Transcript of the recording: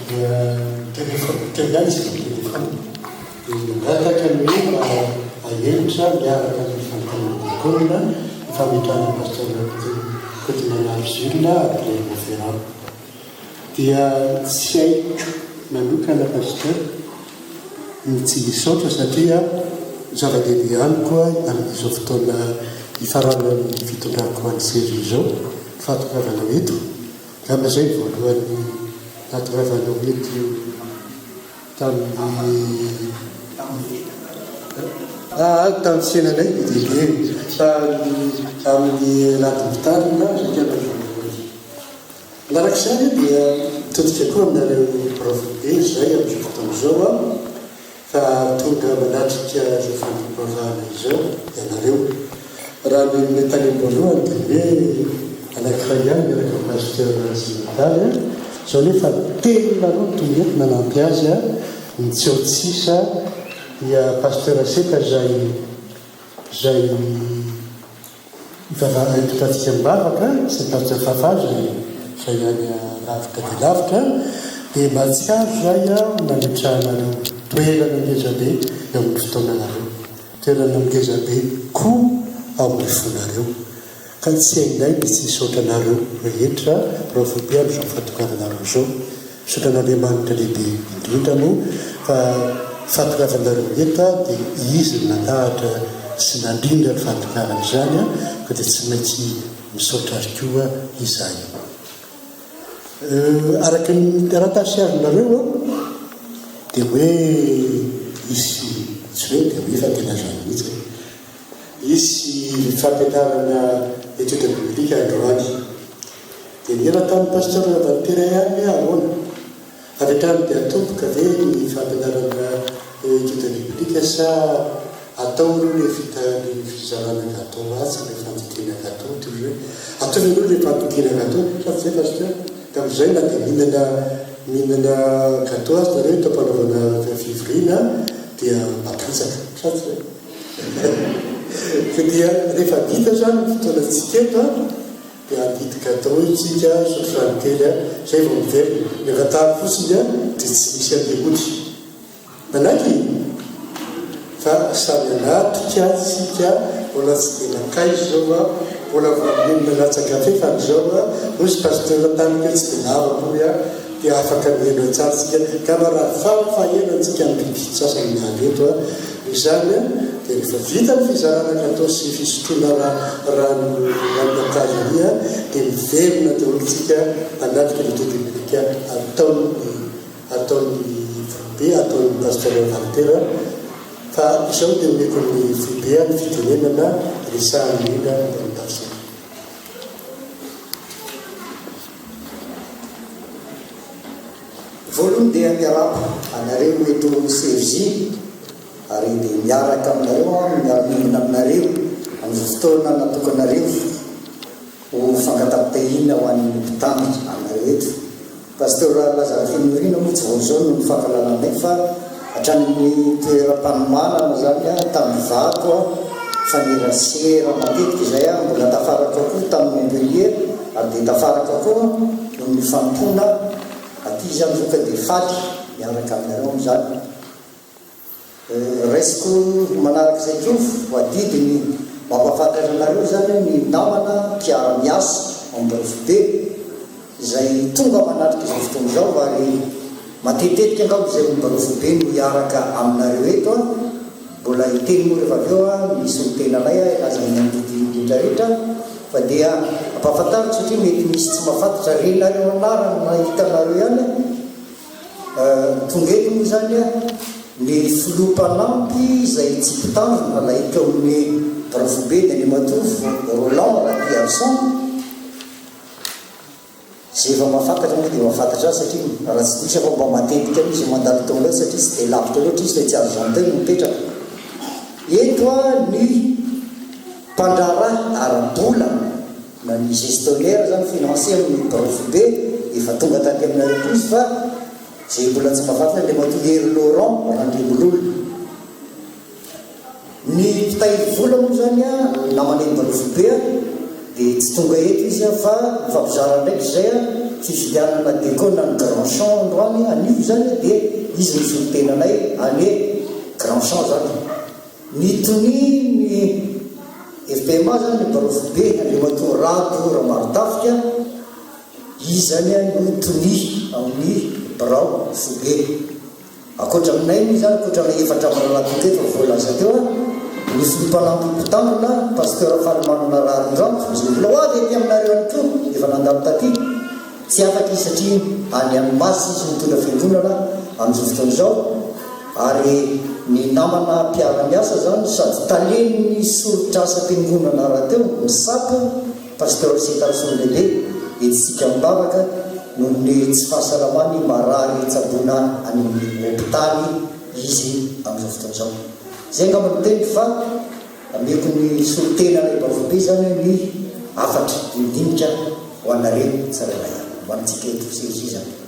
Dia téléphone, teo ihany isika ny téléphone. Dia nangataka ny hoe mba ahemotra miaraka amin'ny fanompoana diakona ny fametrahana Pasteur Kotomanary Jules à Clermont-Ferrand. Dia tsy haiko manokana Pasteur ny tsy hisaotra satria zava-dehibe amiko amin'izao fotoana hifaranan'ny fitondrako an'i Serge izao ny fahatongavanao eto. Angamba izay ny voalohany nahatongavanao eto tamin'ny aa tamin'ny fiainanay be dia be fa ny amin'ny alahady mitarina izay tena voalohany. Manaraka izany dia mitodika koa aminareo birao foibe izay amin'izao fotoana izao aho fa tonga manatrika izao fanompoam-pivavahana izao ianareo. Raha ny ny tany am-boalohany dia hoe anankiray ihany miaraka amin'i Pasteur Ratsimandrava, izao nefa telo nareo no tonga eto nanampy azy ny tsy ao tsisa dia Pasteur Seta izay izay ivavahanay mpitrantsika am-bavaka sy ny Pasteur Fafa izay izay any lavitra dia lavitra dia mahatsiaro izay aho nametrahanareo toerana ngezabe eo amin'ny fotoananareo. Toerana ngeza be koa ao amin'ny fonareo, ka tsy hainay ny tsy hisaotra anareo rehetra Raofobe amin'izao fahatongavanareo izao. Misaotra an'Andriamanitra lehibe indrindra moa fa fahatongavanareo eto dia Izy no nandahatra sy nandrindra ny fahatongavana izany ka dia tsy maintsy misaotra Azy koa izahay. Araka ny taratasy azonareo dia hoe hisy, tsy hoe dia hoe fa tena izany mihitsy e, hisy fampianarana étude biblique androany. Dia niera tamin'ny Pasteur Ravalotera ihany hoe ahoana? Avy hatrany dia atomboka ve ny fampianarana étude biblique sa atao aloha ilay vita ny fizarana gâteau atsy ilay fandidiana gâteau toy izay ataovy aloha ilay fandidiana gâteau sa tsy izay pasteur? Dia amin'izay na dia mihinana mihinana gâteau aza nareo eto am-panaovana fivoriana dia matanjaka sa tsy izay? Ka dia rehefa vita izany ny fotoanantsika eto an! Dia handidy gâteau isika, hisotro rano kely an, izay vao miverina. Ny angatahako fotsiny an, dia tsy misy andeha hody. Manaiky? Fa samy hanatrika isika, mbola tsy dia nankaiza izao an, mbola vao nenina latsaka fefany izao an, hoy izy Pasteur tamiko hoe tsy dia lava akory an, dia afaka mihaino tsara isika, angamba raha farafahelany tsika amin'ny sasany miandry eto an. Noho izany dia rehefa vita ny fizarana gâteau sy fisotroana rano ranom-boankazo ery dia miverina daholo tsika hanatrika ny étude biblique ataon'ny ataon'ny foibe ataon'ny Pasteur Walter fa izao dia omeko ny foibe ny fitenenana resahany indrindra momba ny tafsir. Voalohany dia miarahaba anareo eto Cergy ary dia miaraka aminareo aho miara-miombona aminareo amin'izao fotoana natokanareo ho fangataham-pitahiana ho an'ny mpitandrina anareo eto. Pasteur Lazare Fenoirina moa tsy vao izao no nifankalalanay fa hatrany amin'ny toeram-panomanana izany tamin'ny vato mifanerasera matetika izay mbola tafaraka koa tamin'ny Montpellier ary dia tafaraka koa noho ny fanompoana aty izany izao ka dia faly miaraka aminareo amin'izany. Raisiko ho manaraka izay koa ho adidy ny mampahafantatra anareo izany ny namana mpiara-miasa ao amin'ny birao foibe izay tonga manatrika izao fotoana izao ary matetitetika angamba izay ao amin'ny birao foibe no hiaraka aminareo eto an! Mbola hiteny moa rehefa avy eo aho ny solontenanay hilaza ny andidiny rehetra rehetra fa dia ampahafantariko satria mety misy tsy mahafantatra renareo anarana na hitanareo ihany tonga eto moa izany ny filoha mpanampy izay tsy mpitandrina laika ao amin'ny birao foibe dia Andriamatoa Roland Ratiarison. Izay efa mahafantatra moa dia mahafantatra azy satria raha tsy diso aho fa mba matetika mihitsy izay mandalo tao indray satria tsy dia lavitra loatra izy fa etsy Argenteuil no mipetraka. Eto ny mpandraharaha ara-bola na ny gestionnaire izany financier amin'ny birao foibe efa tonga taty aminareo koa izy fa izay mbola tsy mahafantatra Andriamatoa Hery Laurent Randriambololona. Ny mpitahiry vola moa izany namana eny Balofo-be dia tsy tonga eto izy fa mifampizara andraikitra izay. fifidianana dekona any Grand Champ androany, anio izany dia izy no solontenanay any Grand Champ izany. Ny tonia ny FPMA izany ny birao foibe Andriamatoa Rado Ramarotafika, izy izany no tonia amin'ny birao foibe. Ankoatra aminay moa izany, ankoatra ilay efatra mirahalahy tonga eto voalaza teo, ny filoha mpanampy mpitandrina, Pasteur Falimanana Raharindranto, izay mbola ho avy aty aminareo ihany koa, efa nandalo taty, tsy afaka izy satria any Annemasse izy mitondra fiangonana amin'izao fotoana izao, ary ny namana mpiara-miasa izany sady talen'ny soritr'asam-piangonana rahateo, ny sap, Pasteur Sitarisoa Lehibe, Hetsika am-bavaka noho ny tsy fahasalamany marary tsaboina any amin'ny hopitaly izy amin'izao fotoana izao. Izay angamba no teniko fa ameko ny solontenanay Bavobe izany ny hafatra, ny dinika ho anareo tsirairay avy, ho antsika eto CEG izany.